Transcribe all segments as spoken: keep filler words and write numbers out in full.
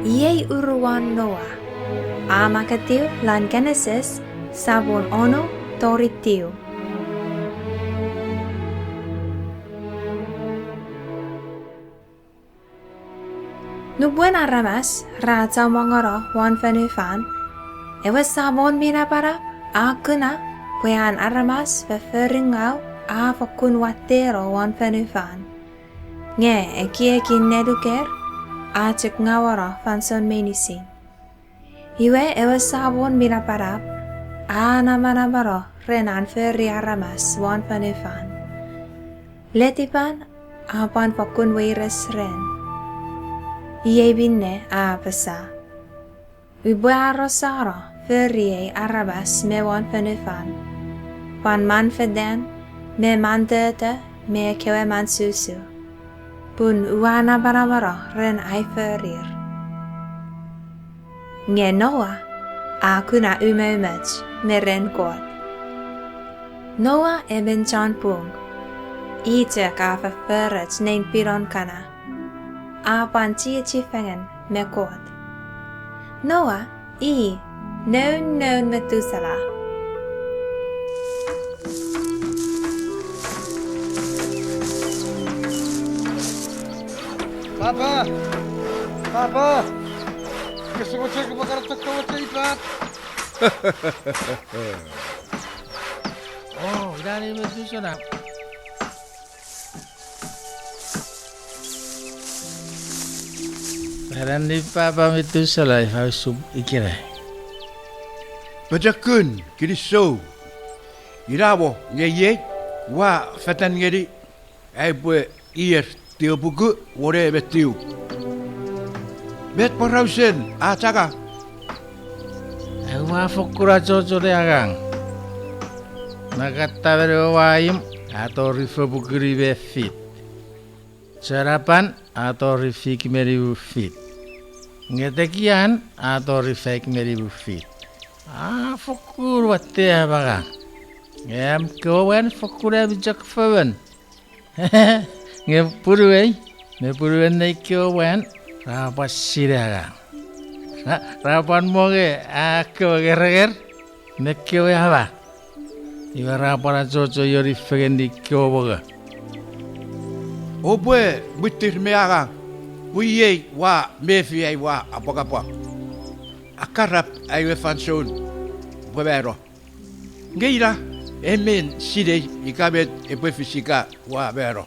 Iei uruon Noa. A maketiw lon Kenesis, sopun wonu tori tiw. Nupwen aramas ra chommongono won fonufan, ewe Samon mi Napanap a kuna pwe an aramas foforingau a fokkun watteno won fonufan. Nge ekiekin nenuker a chok ngawono fansoun meinisin. Iwe ewe Samon mi Napanap a namanamano ren an fori aramas won fonufan. Letipan a pwan fokkun weires ren. Iei minne a apasa: Upwe arosano foriei aramas me won fonufan, pwan man fetan, me man toto, me ekkewe man susu, pun ua namanamano ren ai forir. Nge Noa a kuna umoumoch me ren Kot. Noa emon chon pung, i chok a fofforoch nein pinon kana, a pwan chiechi fengen me Kot. Noa i noun noun Metusela. Papa! Papa! Kese mochen kopwe kan toktowochei pap? O, ina ni Metusela. Ena ni papa Metusela ifa usun ikenai. Pochokun, kinisou. Ina mo nge iei ua fetan ngeni ai upwe ier tiwepuku wone me tiw. Met porausen ach angang? Ai ua fokkun achocho ne angang. Nakatamene ewe waimw a tori fopukuni me fit. Chonapan a tori fik me nimu fit. Nge tekian a tori faik me nimu fit. A fokkun watte am angang. Nge am kewe mwan fokkun ami chok fomon. Nge punuei me punuen nei kewe mwan ra pwan sinei angang. Ra, ra pwan mongo ekkewe ngerenger me ekkewe ama. Iwe ra pwan achocho ioni fengeni kewe mongo. Oupwe mwitir me angang, pwe iei ua mefi ai ua apwangapwang. Akarap ai we fansoun upwe mano. Nge ina, emon sinei ika met epwe fis ika ua mano.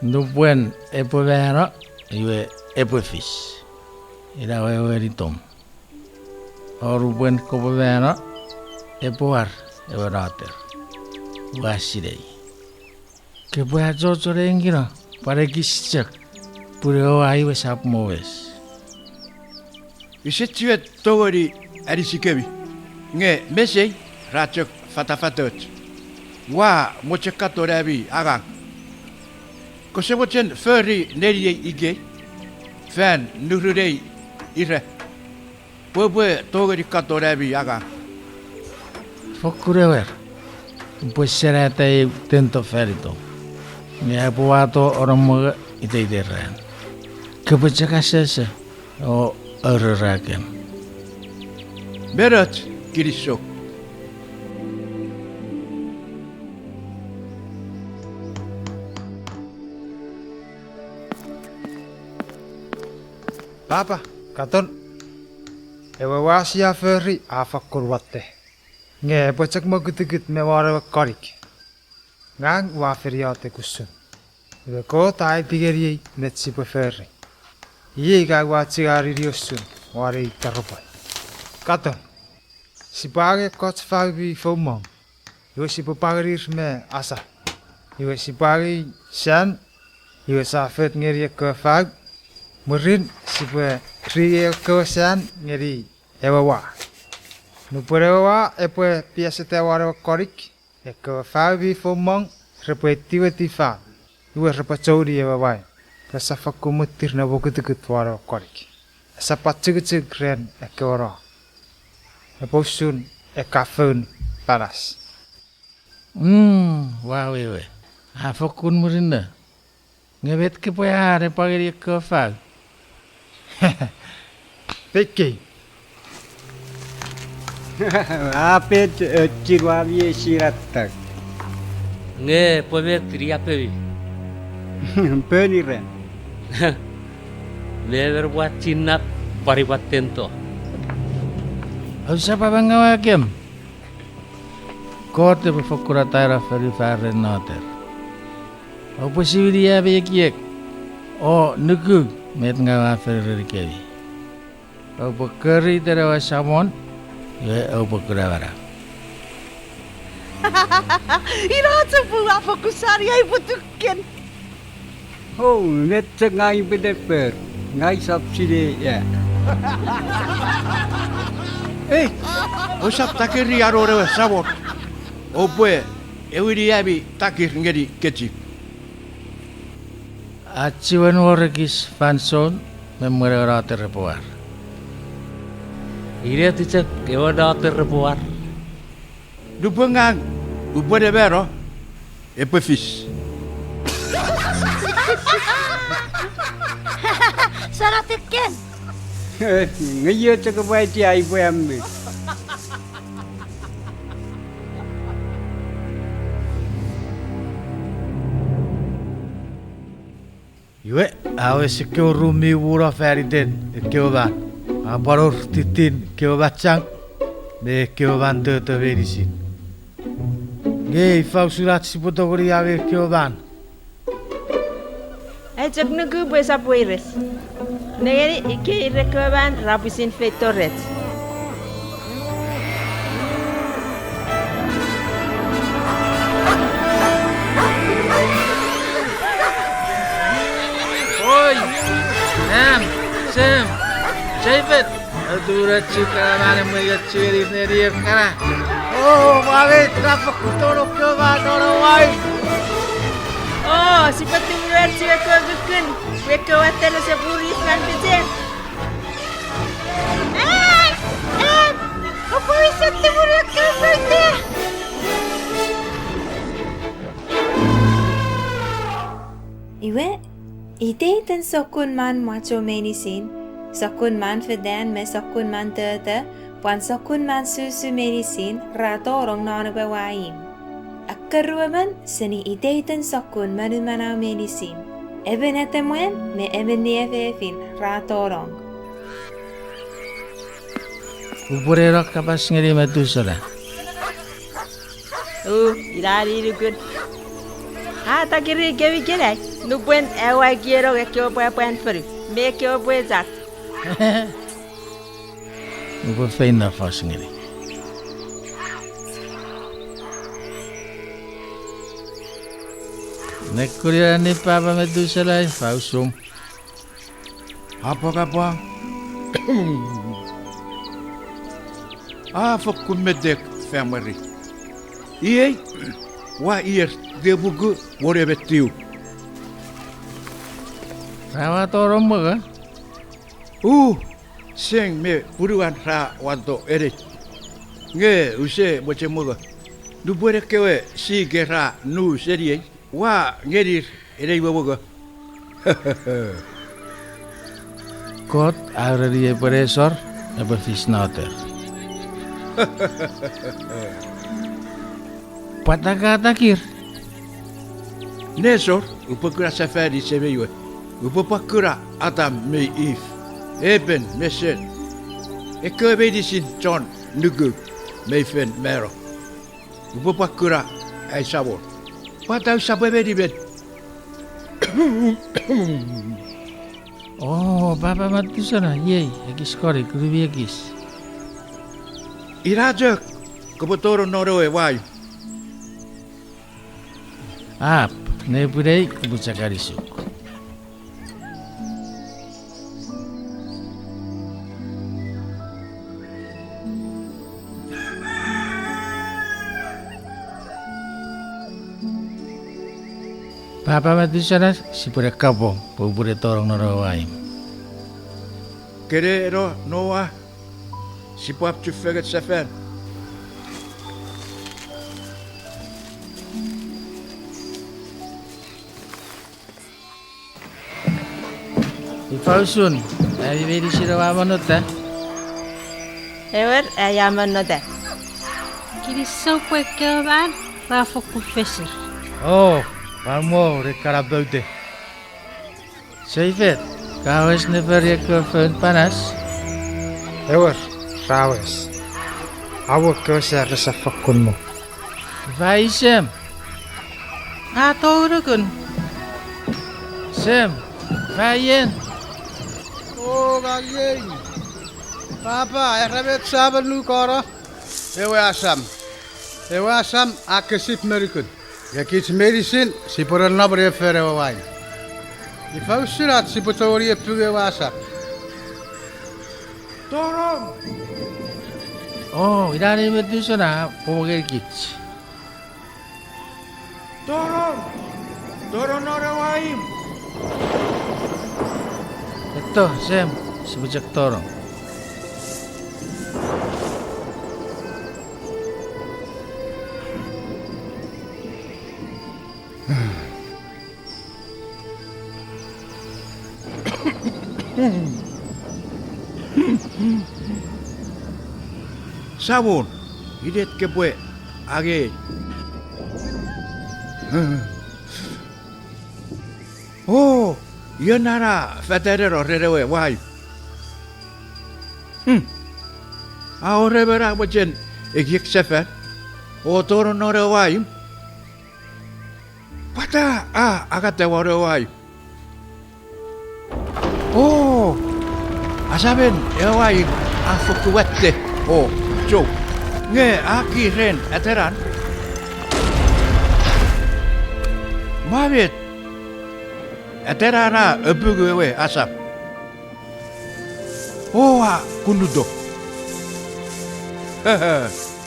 Nupwen epwe mano, iwe epwe fis. Ina wewen itom. O nupwen kopwe mano, epwe war ewe noter. Ua sinei. Kopwe achocho ne engino, pwan ekis chok, pun ewe wai we esap mo wes. Ise chiwen tongeni anisikemi, nge mesei ra chok fatafatoch. Ua mochen katon ami angang. Kose mochen fori neniei ikei fan nurunei ira, pwe upwe tongeni katon ami angang. Fokkun ewer, upwe senata eu tento fan itom, nge aupwe wato onomongo iteiten ran. Kopwe chok asoso o aurarakem. Menoch, kinisou. Papa, katon. Ewe wa sia fori a fakkun watte. Nge epwe chok mokutukut me won ewe konik. Ngang ua fen iotek usun. Iwe Kot a aiti ngeniei met sipwe fori. Iei ngang ua chingani usun won ei taropwe. Katon. Sipwe angei ekkoch fau mi foumong. Iwe sipwe pwangenir me asau. Iwe sipwe angei san. Iwe sia fot ngeni ekkewe fau. Mwirin sipwe ringei ekkewe san ngeni ewe wa. Nupwen ewe wa epwe piaseta won ewe konik, ekkewe fau mi foumong repwe etiweti fan. Iwe repwe chouni ewe wain. Resap fakkun mwitir ne mokutukut won ewe konik. Esap pwan chukuchuk ren ekkewe no. Epwe usun ekka foun panas. Mm, ua wewe. A fokkun murinno. Nge met kopwe aea ne pwangeni ekkewe fau? Pekei. A pet, eh, chirwami e sinattak. Nge pwe met ria pemi? Peni ren. Me emon pwan chinnap pwan ipwa tento. Ausap amangau akem. Kot epwe fokkun ataeno fonufan ren noter. Oupwe siwini ami ekiek o nuku met ngaw a fori renikemi. Oupwe kori iten ewe Samon, iwe oupwe kuna manau. Ina chok pwe ua fokkun sani ai putuken. O, met chok ngang upwe neper, ngang usap sinei, e. Ei, ousap takiri anon ewe Samon. Oupwe ewini ami takir ngeni kechiw. A chiwen wor ekis fansoun me mwen ewe noter epwe war. Inet chok ewe noter epwe war? Nupwen ngang upwe ne mano, epwe fis. Sana tiken. Nge io chok epwe aiti ai upwe amme. Iwe, a wes ekkewe rum mi muno fan iten ekkewe man. A pwan wor tittin ekkewe machang me ekkewe man toto meinisin. Nge ifa usun ach sipwe tongeni angei ekkewe man? Ai chok nuku pwe esap weires. Nengeni, ikei ir ekkewe man ra pwisin feito rech. Oi, am, sem, David, aturechi kana man me iochueni nenier kana. O, mami, na fokkun tonong kewe man non ewe waim. O, sipwe tumunuochu ekkewe kukkun, pwe ekkewe watten ese puri fan pechen. An, an, oupwe wisen tumunu ekkewe souta. Iwe, iteiten sokkun man mwacho meinisin, sokkun man fetan me sokkun man toto, pwan sokkun man susu meinisin ra tonong non ewe waim. Akkaruemon seni iteiten sokkun monumanau meinisin, emon atemwan me emon niefefin ra tonong. Upwene no kapas ngeni Metusela. U, ina ninukun. A takiri kemi ikenai, nupwen aua ekieno ekkewe pwapwan fonu me ekkewe pwechar. Upwe feino fos ngeni. Nekunion anni papa Metusela, ifa usum? Apwangapwang. A fokkun metek famweri. Iei, ua ier tepuku wone me tiu. Ra wato rom mongo? U, seng me punuan ra wato enei. Nge use mochen mongo. Nupwen ekkewe sike ra nu seniei, ua ngenir enei we mongo. Kot a ureniei pwe nesor epwe fis noter. Pwata ka takir? Nesor, upwe kuna sefani semei we. Upwe pwan kuna Adam me If, Epen me Set, ekkewe meinisin chon nuku mei fen mano. Upwe pwan kuna ai samon. Pwata usapwe menimen? O, papa Matusana, iei ekis konik, unumi ekis. Ina chok, kopwe tonong non ewe waim. Ap, nepwinei, upwe chok anisuk. Papa Matusana, sipwene kapong pwe upwene tonong non ewe waim. Kene eno Noa, sipwap chufengen sefan. Ifa usun, Ami meinisin oua monnota? Ewer, aia monnota. Kinisou pwe ekkewe man ra fokkun fesir. O, pwan mo re kana poute. Seifet, ka wes ne fori ekkewe foun panas? Ewer, ra wes. Amo ekkewe sa resap fokkun mo. Ifa i Sem? A tou nukun. Sem, ifa ien? O, ngang iei. Papa, era met sa monukano? Ewe asam. Ewe asam a kesip me nukun. Nge kich meinisin sipwe nonnom ne fen ewe wain. Ifa usun ach sipwe tongeni apungu ewe asam? Tonong! O, ina ne Metusela a pwomong ngenikich. Tonong! Tonong non ewe waim! Etto, Sem, sipwe chok tonong. Samon, inet kopwe angei? O, ion na a fataneno ren ewe waim? A wor emon a mochen ekiek sefan o tonong non ewe waim? Pwata a angata won ewe waim? O, asamen ewe waim a fokkun watte o chou, nge a ki ren atenan. Mwa met, atenan a apungu ewe asam o a kunuto.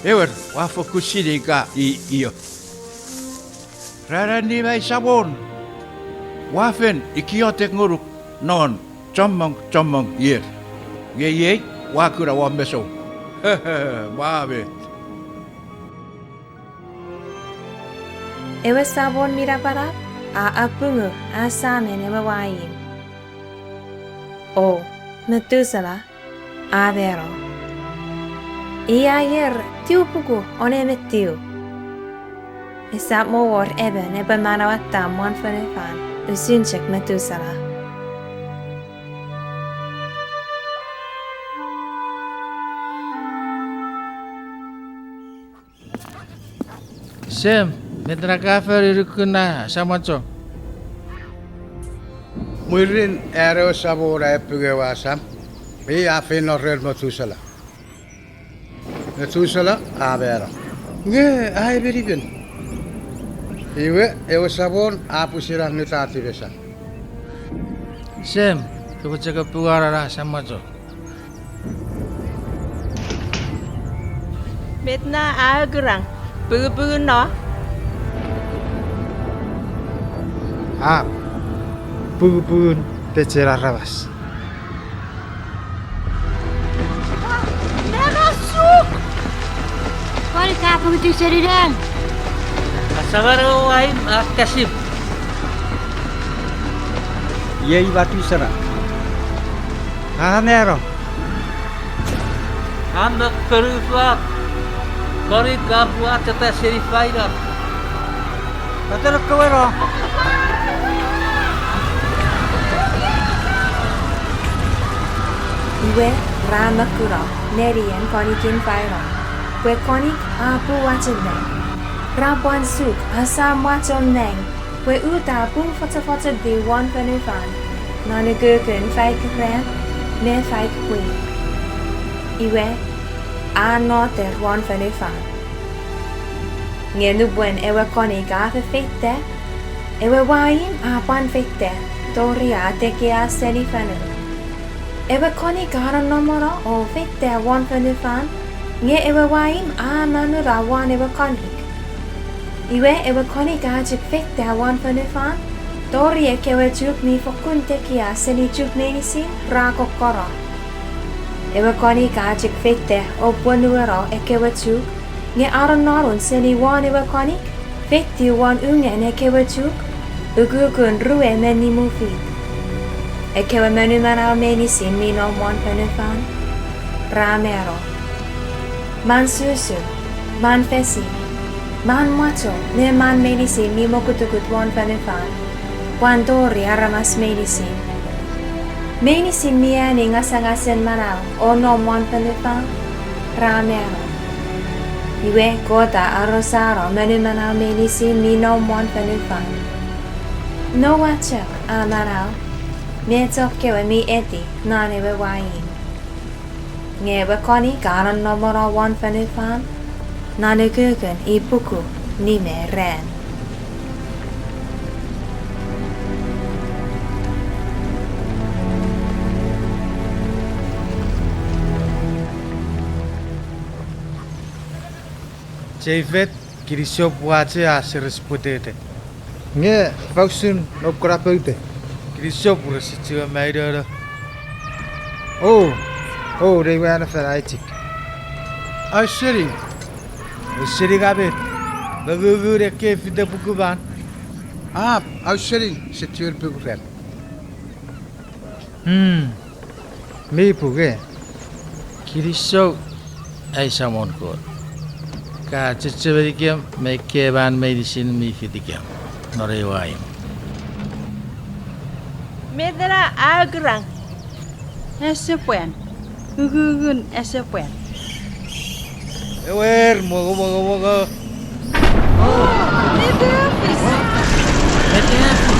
Ewer, ua fokkun sinei ika i io. Ran annim ai Samon, ua fen ikiotek ngonuk non chommong chommong ier, nge iei ua kuna won mesou. Mwa met. Ewe Samon mi Napanap a apungu asamen ewe waim. O, Metusela a mano. I a ier tiu puku wone me tiu. Esap mo wor emon epwe manauata won fonufan usun chok Metusela. Sem, met na ka fori nukun na samwacho? Mwirin an ewe Samon a apungu ewe asam, i a feino ren Metusela. Metusela a mano, nge a emenimen. Iwe ewe Samon a pwisin annuta tipesan. Sem, kopwe chok apungano na samwacho. Met na a akurang, pungupungun no? A, pungupungun pechen aramas. Nano suk! Konik a pungutu seni nang. Asaman ewe waim a kasip. Iei Metusela a mano. A mok fonufan. Konik a pwateta seni fainap. Katon ekkewe no. Iwe, ra mokuno nenien konikin fainap, pwe konik a pwateta. Ra pwan suk asamwacho nang pwe uta pung fochofocheti won fonufan non ukukun faik ran me faik pwin. Iwe, a noter won fonufan. Nge nupwen ewe konik a fefeita, ewe waim a pwan feita tori a tekia seni fonu. Ewe konik a nonnomono o feita won fonufan, nge ewe waim a mamuno won ewe konik. Iwe ewe konik a chok feita won fonufan tori ekkewe chuk mi fokkun tekia seni chuk meinisin ra kokkono. Ewe konik a chok feita o pwonueno ekkewe chuk, nge a nonnom seni won ewe konik feitiw won ungen ekkewe chuk ukukun rue me nimu fit. Ekkewe monumanau meinisin mi nom won fonufan ra mano. Man susu, man fesi, man mwacho, me man meinisin mi mokutukut won fonufan, pwan tori aramas meinisin. Meinisin mi ani ngasangasen manau o nom won fonufan ra mano. Iwe Kot a arosano monumanau meinisin mi nom won fonufan. Noa chok a manau, me chokkewe mi eti non ewe waimw. Nge ewe konik a nonnomono won fonufan non ukukun ipuku nime ran. Jefet, kinisou pwe ach ei a seres pwetete. Nge ifa usun noum kana poute? Kinisou pwe rese chiwen mainono. O, o, nei we anafan, ai chok. Ausening. Ausening a met? Mongungun ekkei fite puku man? Ap, ausening, ese chiwen puku ran. Hmm. Mi pung, e? Kinisou, ai Samon Kot. Ka chechemenikem me ekkei man meinisin mi fitikem non ei waimw. Met ena a akurang? Ese pwan. Ukukun ese pwan. Ewer, mongo, mongo, mongo. Met a fis? Met a fis?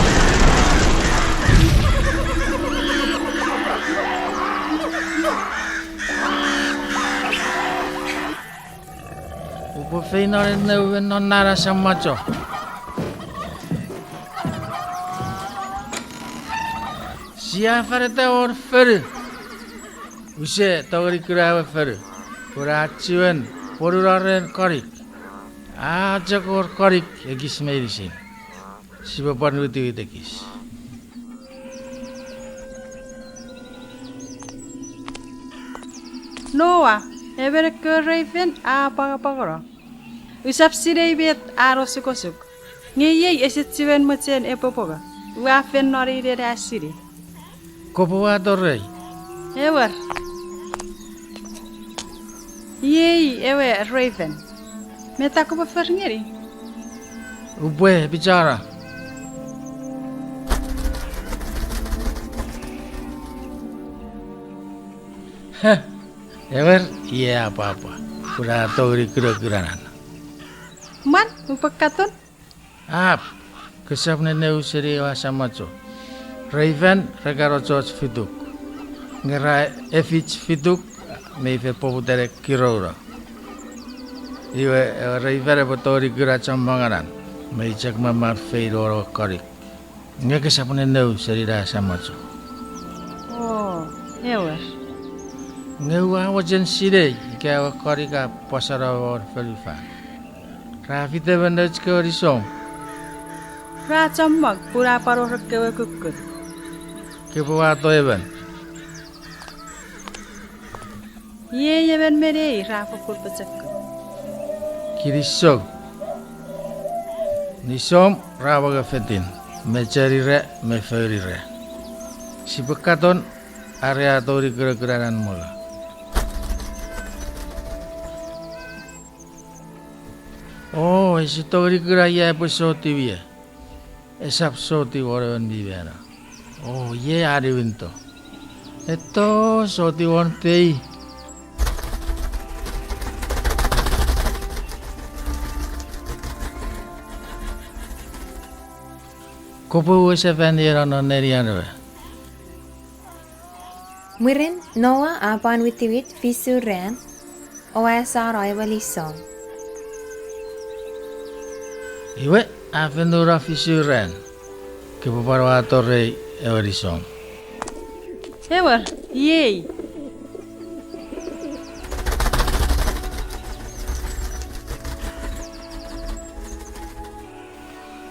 Upwe feino non ennewe non nana sammacho. Sia faneta won fonu. Use tongeni kuna ewe fonu, pun a chiwen pwonuno ren konik. A chok wor konik ekis meinisin. Sipwe pwan witiwit ekis. Noa, emon ekkewe reifen a apwangapwangono. Usap sinei met an osukosuk. Nge iei ese chiwen mochen epwe pwongo. Ua fen noninen a sinei. Kopwe wato rei. Ewer. Iei ewe reifen. Meta kopwe fori ngeni? Upwe pichara. Ewer, iei a pwapwa. Pun a tongeni kunokunanan. Mwan, upwe katon. Ap, kosap neneu seni ewe asamacho. Reifen re kan ochoch fituk. Nge ra efich fituk, mei fen poputa ne kirouno. Iwe, ewe reifen epwe tongeni kuna chommong anan, mei chok maman feino won konik. Nge kosap neneu seni na asamacho. O, ewer. Nge ua mochen sinei ika ewe konik a pwasano won fonufan. Ra fitemon nouch kewe nisom? Ra chommong, pun a pwan wor ekkewe kukkun. Kopwe wato emon. Iei emon me nei ra fokkun pochokun. Kinisou. Nisom ra mongo fetin, me chon ira, me foun ira. Sipwe katon, are a tongeni kunokunanan mongo. O, ese tongeni kuna ia epwe sotiw ie. Esap sotiw won emon mi mano. O, iei a niwinto. Eto, sotiw won pei. Kopwe wesefan ieno non nenian we. Mwirin Noa a pwan witiwit fisu ran, o a sano ewe nisom. Iwe, a fen nuno fisu ran, kopwe pwan wato rei ewe nisom. Ewer, iei.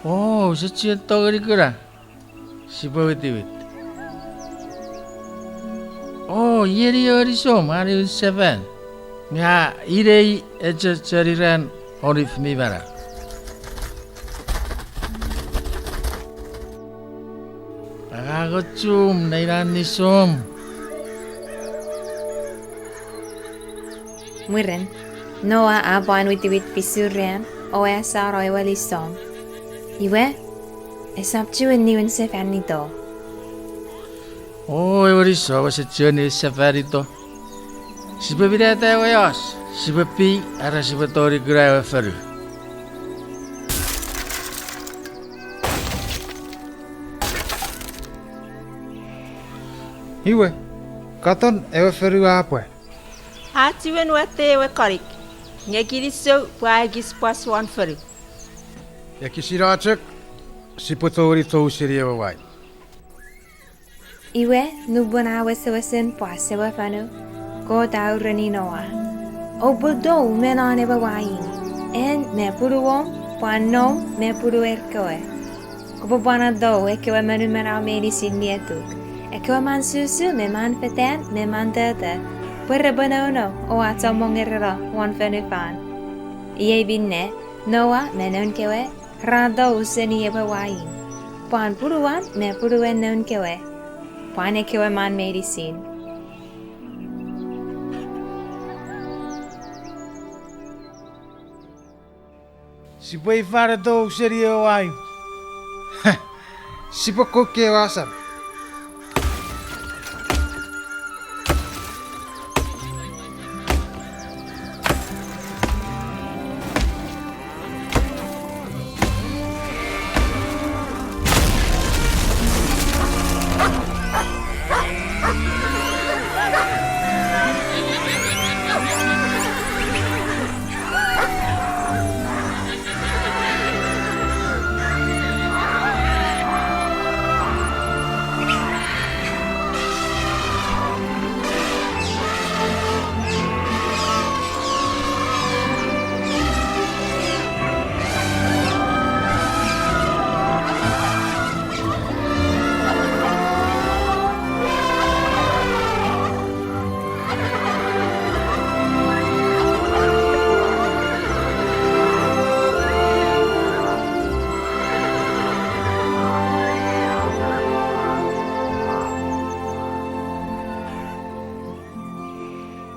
O, use chiwen tongeni kuna. Sipwe witiwit. O, iei ewe nisom a niwin sefan. Nge a inei echo chon iran onif mi manau. Angangochum, nein annisum. Mwirin, Noa a pwan witiwit fisu ran o asano ewe lisom. Iwe, esap chuen niwin sefanito. O ewe lisom ese chuen niwin sefanito. Sipwe minata ewe os, sipwe pi, are sipwe tongeni kuna ewe fonu. Iwe, katon ewe fonu a pwa. A chuen watte ewe konik, nge kinisou pwe a ekis pwas won fonu. Ekis ina chok, sipwe tongeni tou seni ewe wain. Iwe, nupwen a wesewesen pwas ewe fonu, Kot a ureni Noa, oupwe tou me non ewe wain, en me punuom, pwan noum me punuer kewe. Kopwe pwan atou ekkewe monumanau meinisin mi etuk, ekkewe man susu me man fetan me man tota, pwe repwe nounou o achommongereno won fonufan. Iei minne, Noa me noun kewe ra tou seni ewe wain, pwan punuan me punuen noun kewe, pwan ekkewe man meinisin. Sipwe ifa ne tou seni ewe wain? Sipwe kokkewe asam.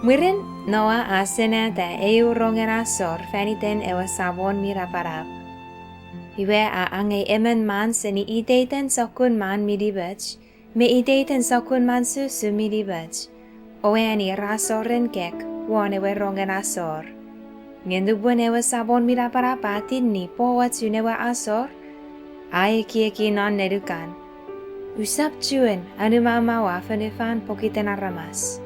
Mwirin Noa a senata eu rongen asor fan iten ewe Samon mi Napanap. Iwe a angei emon man seni iteiten sokkun man mi nimoch, me iteiten sokkun man susu mi nimoch, o eani ar asoren kek won ewe rongen asor. Nge nupwen ewe Samon mi Napanap a tinni pochun ewe asor, a ekieki non nenukan, usap chuen anumamaua fonufan pokiten aramas.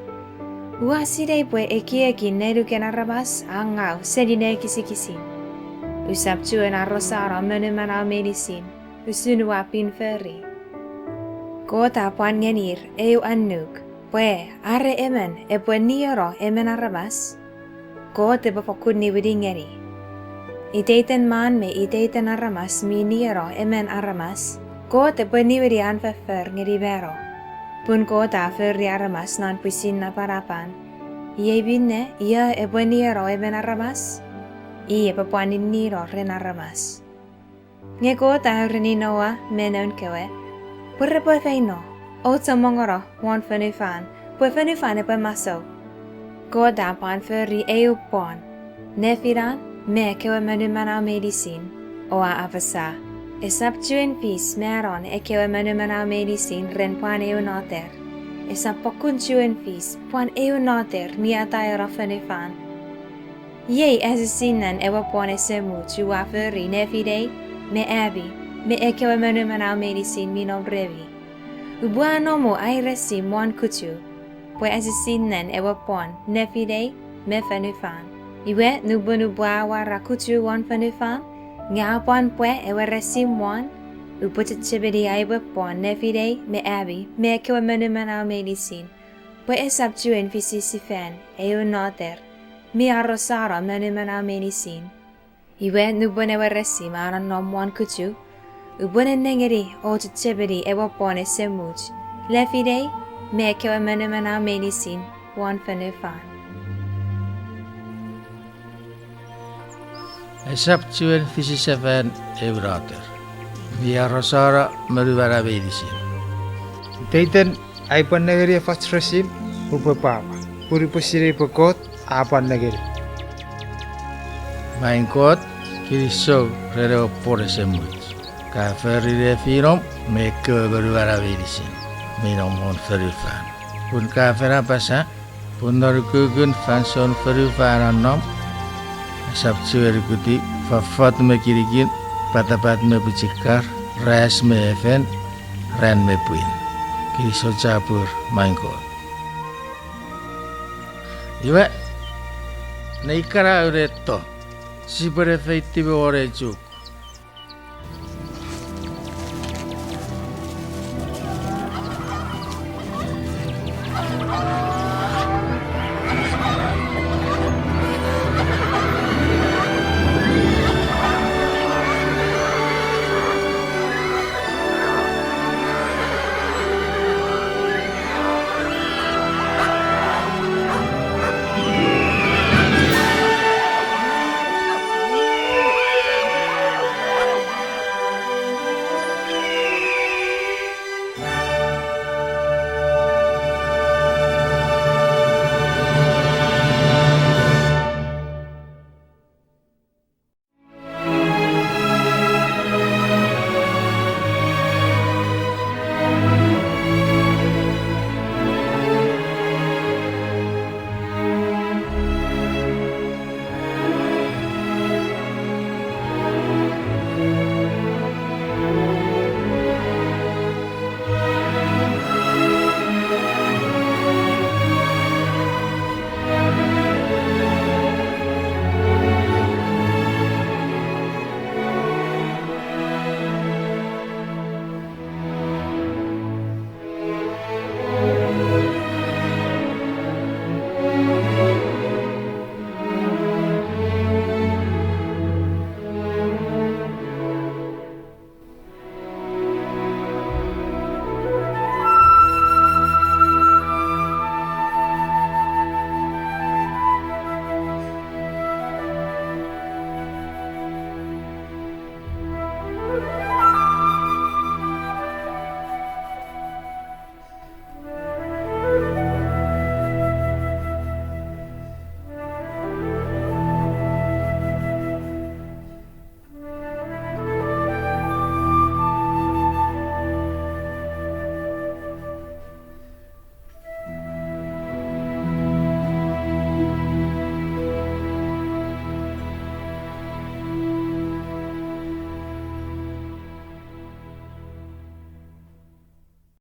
Ua sinei pwe ekiekin nenuken aramas a ngau seni nekisikisin. Usap chuen arosano monumanau meinisin usun ua pin fori. Kot a pwan ngenir eu annuk, pwe are emon epwe nieno emon aramas, Kot epwe fokkun niwini ngeni. Iteiten man me iteiten aramas mi nieno emon aramas, Kot epwe niwini an foffor ngeni mano. Pun Kot a fori aramas non pwisin napanapan. Iei minne, io epwe nieno emon aramas, i epwe pwan ninnino ren aramas. Nge Kot a ureni Noa me noun kewe pwe repwe feino o chommongeno won fonufan, pwe fonufan epwe masou. Kot a pwan fori eu pwon nefinan me ekkewe monumanau meinisin, o a apasa, esap chuen fis manon ekkewe monumanau meinisin ren pwan eu noter. Esap fokkun chuen fis pwan eu noter mi ataeno fonufan. Iei esisinnen ewe pwon esemuch ua fori nefinei me ami me ekkewe monumanau meinisin mi nom remi. Upwe anomu ai resim won kuchu, pwe esisinnen ewe pwon nefinei me fonufan. Iwe nupwen upwe awara kuchu won fonufan, nge a pwan pwe ewe resim won, upwe chechemeni ai we pwon nefinei me ami me ekkewe monumanau meinisin, pwe esap chuen fisi sefan eu noter mi arosano monumanau meinisin. Iwe nupwen ewe resim a nonnom won kuchu, upwe nennengeni o chechemeni ewe pwon esemuch nefinei me ekkewe monumanau meinisin won fonufan. Esap chuen fisi sefan eu noter mi arosano monumanau meinisin. Iteiten ai pwan nengeni efoch resin, upwe pwapwa, pun upwe sinei pwe Kot a pwan nengeni. Maing Kot, kinisou ren ewe pwon esemuch ka fori nefinom me ekkewe monumon meinisin mi nom won fonufan. Pun ka fen apasa, pun non ukukun fansoun fonufan a nom, esap chiwen ukutiw, fofot me kinikin, patapat me pwichikar, ras me efen, ran me pwin. Kinisou chapur, maing Kot. Iwe, nei kana uneto, sipwe ne feitiw me won ei chuk.